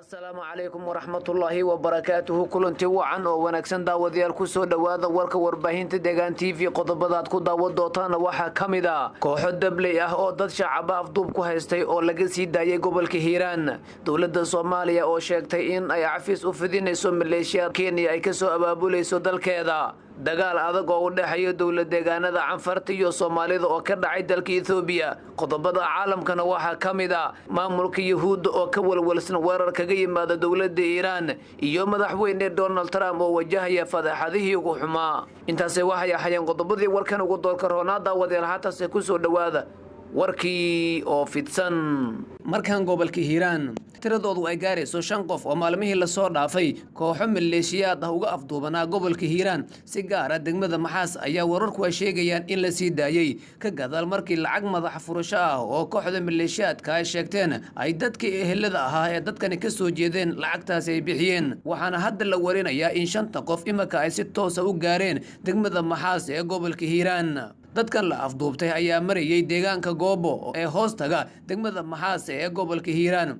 Asalaamu calaykum waraxmatullaahi wabarakaatuhu. Kulanti wacan oo wanaagsan, daawadayaal, kusoo dhowaada warka warbaahinta Deegaan TV. Qodobadaad ku daawan doontaana waxaa ka mid a kooxo dabley ah oo dad shacaba afduub ku haystay oo laga sii daayay gobolka Hiiraan, dowladda Soomaaliya oo sheegtay in ay cafis u fidinayso maleeshiya Kenya ay kasoo abaabulayso dalkeeda, dagaal adag oo u dhexeeya dowlad deegaanada Canfarta iyo Soomaalida oo ka dhacay dalka Ethoobiya. Qodobada caalamkana waxaa ka mid a maamulka Yuhuudda oo ka walwalsan weerar kaga yimaada dowladda Iiraan, iyo madaxweyne Donald Trump oo wajahaya fadeexadihii ugu xumaa. Intaasi waxay ahayeen qodobadii warkan ugu doorka roonaa. Daawadeel, haatase kusoo dhowaada warkii oo fidsan. Markan gobolka Hiiraan, tiradoodu ay gaarayso shan qof oo maalmihii lasoo dhaafay kooxo maleeshiyaad ah uga afduubanaa gobolka Hiiraan, si gaara degmada Maxaas, ayaa wararku ay sheegayaan in la sii daayey ka gadaal markii lacag madax furasho ah oo kooxda maleeshiyaadka ay sheegteen ay dadkii ehelada ahaa ee dadkani ka soo jeedeen lacagtaasi ay bixiyeen. Waxaana hadda la warinayaa in shanta qof imika ay si toosa u gaareen degmada Maxaas ee gobolka Hiiraan. Dadkan la afduubtay ayaa marayay deegaanka Goobo ee hoostaga degmada Maxaas ee gobolka Hiiraan.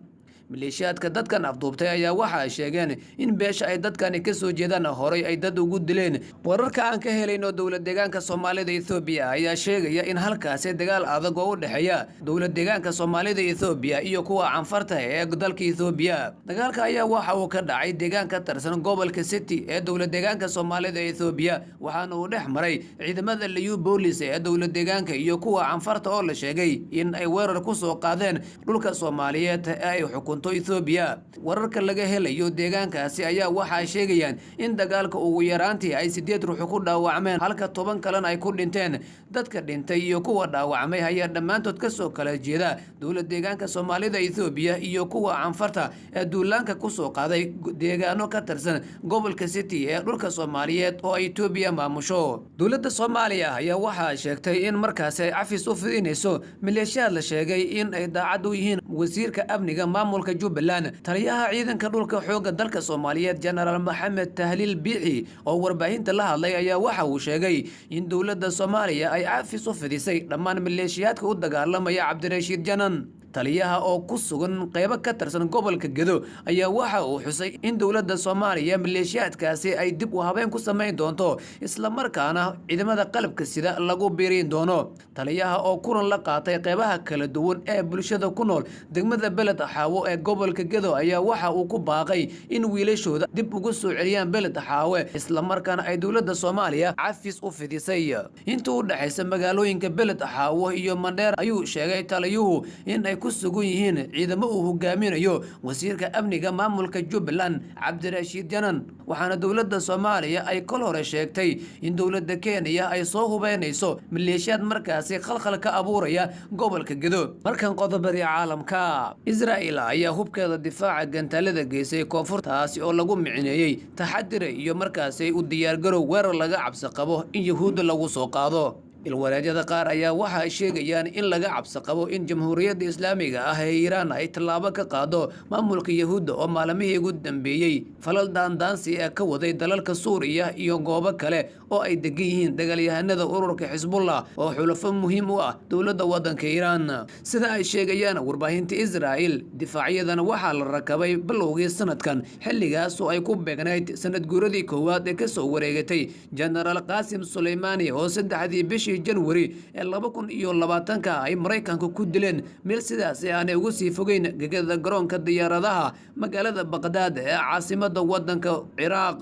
Maleeshiyaadka dadkan afduubtay ayaa waxa ay sheegeen in beesha ay dadkani kasoo jeedaan horay ay dad ugu dileen. Wararka aan ka helayno dowlad deegaanka Soomaalida Ethoobiya ayaa sheegaya in halkaasi dagaal adag oo u dhexeeya dowlad deegaanka Soomaalida Ethoobiya iyo kuwa Canfarta ee dalka Ethoobiya. Dagaalka ayaa waxa uu ka dhacay deegaan ka tirsan gobolka City ee dowlad deegaanka Soomaalida Ethoobiya, waxaana uu dhex maray ciidamada Liyu Boolis ee dowlad deegaanka iyo kuwa Canfarta oo la sheegay in ay weerar kusoo qaadeen dhulka Soomaaliyeed ee ay xukunto Ethoobiya. Wararka laga helayo deegaankaasi ayaa waxaa sheegayaan in dagaalka ugu yaraantii ay sideed ruux ku dhaawacmeen, halka 10 kalena ay ku dhinteen. Dadka dhintay iyo kuwa dhaawacmay ayaa dhammaantood kasoo kala jeeda dowlad deegaanka Soomaalida Ethoobiya iyo kuwa Canfarta ee duulaanka kusoo qaaday deegaano ka tirsan gobolka City ee dhulka Soomaaliyeed oo ay Etoobiya maamusho. Dowladda Soomaaliya ayaa waxaa sheegtay in markaasi ay cafis u fidinayso maleeshiyaad la sheegay in ay daacad u yihiin wasiirka amniga maamulka Jubbaland. Taliyaha ciidanka dhulka xoogga dalka Soomaaliyeed, Jenaraal Maxamed Tahliil Biixi, oo warbaahinta la hadlay, ayaa waxa uu sheegay in dowladda Soomaaliya ay cafis u fidisay dhammaan maleeshiyaadka u dagaalamaya Cabdirashiid Janan. Taliyaha oo ku sugan qeybo ka tirsan gobolka Gedo ayaa waxa uu xusay in dowladda Soomaaliya maleeshiyaadkaasi ay dib u habeyn ku samayn doonto, islamarkaana ciidamada qalabka sida lagu biirin doono. Taliyaha oo kulan la qaatay qeybaha kala duwan ee bulshada ku nool degmada Beled Xaawo ee gobolka Gedo ayaa waxa uu ku baaqay in wiilashooda dib ugu soo celiyaan Beled Xaawe, islamarkaana ay dowladda Soomaaliya cafis u fidisay. Inta u dhexaysa magaalooyinka Beled Xaawo iyo Mandheer ayuu sheegay taliyuhu in ay ku sugan yihiin ciidamo uu hogaaminayo wasiirka amniga maamulka Jubbaland, Cabdirashiid Janan. Waxaana dowladda Soomaaliya ay kol hore sheegtay in dowladda Kenya ay soo hubeynayso maleeshiyaad markaasi khalkhal ka abuuraya gobolka Gedo. Markan qodobadii caalamka, Israa'il ayaa hubkeeda difaaca gantaalada geysay koonfur, taasi oo lagu micineeyey taxadire iyo markaasi u diyaargarow weerar laga cabsi qabo in Yuhuudda lagu soo qaado. Ilwareedyada qaar ayaa waxa ay sheegayaan in laga cabsi qabo in Jamhuuriyadda Islaamiga ah ee Iiraan ay tallaabo ka qaado maamulka Yahuudda oo maalmihii ugu dambeeyey falal daandaansi ee ka waday dalalka Suuriya iyo goobo kale oo ay degan yihiin dagaalyahanada ururka Xisbullah oo xulafo muhiim u ah dowladda waddanka Iiraan. Sida ay sheegayaan warbaahinta Israa'il, difaacyadan waxaa la rakabay bilowgii sanadkan, xilligaas oo ay ku beegnayd sanad guuradii koowaad ee kasoo wareegatay Jenaraal Qaasim Suleymaani oo 3dii bishii Janwari ee 2020-ka ay Maraykanka ku dileen meel sidaasi aanay ugu sii fogeyn gegada garoonka diyaaradaha magaalada Baqdaad ee caasimada wadanka Ciraaq.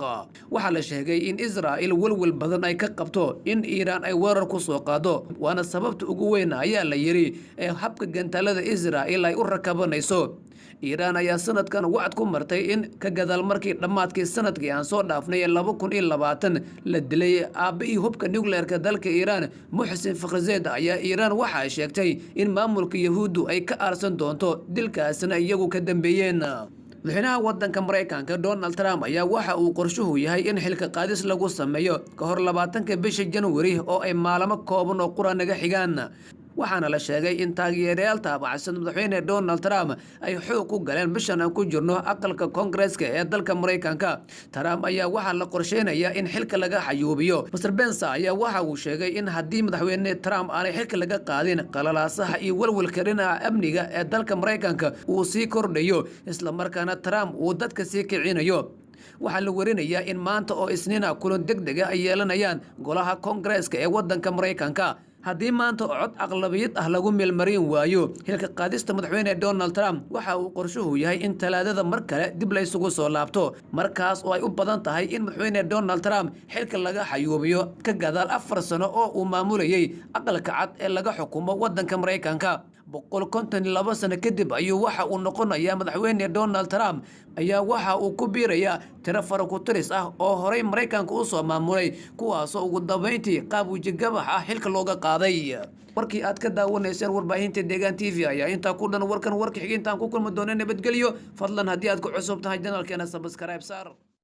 Waxaa la sheegay in Israa'il welwel badan ay ka qabto in Iiraan ay weerar ku soo qaado, waana sababta ugu weyn, ayaa la yidhi, ee habka gantaalada Israa'il ay u rakabanayso. Iiraan ayaa sanadkan wacd ku martay in ka gadaal markii dhammaadkii sanadkii aan soo dhaafnay ee 2020 la dilay aabbihii hubka nucleerka dalka Iiraan, Muxsin Fakhrizeed, ayaa Iiraan waxa ay sheegtay in maamulka Yahuuddu ay ka aarsan doonto, dilkaasna iyagu ka dambeeyeen. Madaxweynaha wadanka Maraykanka Donald Trump ayaa waxa uu qorshuhu yahay in xilka qaadis lagu sameeyo ka hor 20-ka bisha Janwari oo ay maalmo kooban oo qura naga xigaan. Waxaana la sheegay in taageerayaal taabacsan madaxweyne Donald Trump ay xoog ku galeen bishan aan ku jirno aqalka Koongareeska ee dalka Maraykanka. Trump ayaa waxaa la qorsheynayaa in xilka laga xayuubiyo. Mr Pence ayaa waxa uu sheegay in haddii madaxweyne Trump aanay xilka laga qaadin, qalalaasaha iyo welwelka dhinaca amniga ee dalka Maraykanka uu sii kordhayo, islamarkaana Trump uu dadka sii kicinayo. Waxaa la warinayaa in maanta oo Isniina kulan deg dega ay yeelanayaan golaha Koongareeska ee wadanka Maraykanka. Haddii maanta cod aqlabiyad ah lagu meelmarin waayo xilka qaadista madaxweyne Donald Trump, waxa uu qorshuhu yahay in Talaadada mar kale dib la isugu soo laabto, markaas oo ay u badan tahay in madaxweyne Donald Trump xilka laga xayuubiyo ka gadaal 4 sano oo uu maamulayay Aqalka Cad ee laga xukumo wadanka Maraykanka. 152 sano kadib ayuu waxa uu noqonayaa madaxweyne Donald Trump ayaa waxa uu ku biirayaa tiro faraku-tiris ah oo horey Maraykanka u soo maamulay, kuwaasoo ugu dambeyntii qaab wejigabax ah xilka looga qaaday. Warkii aad ka daawanayseen warbaahinta Deegaan TV ayaa intaa ku dhan. Warkan warka xiga intaan ku kulmi doona, nabadgelyo. Fadlan haddii aad ku cusub tahay channelkeena, subscribe saar.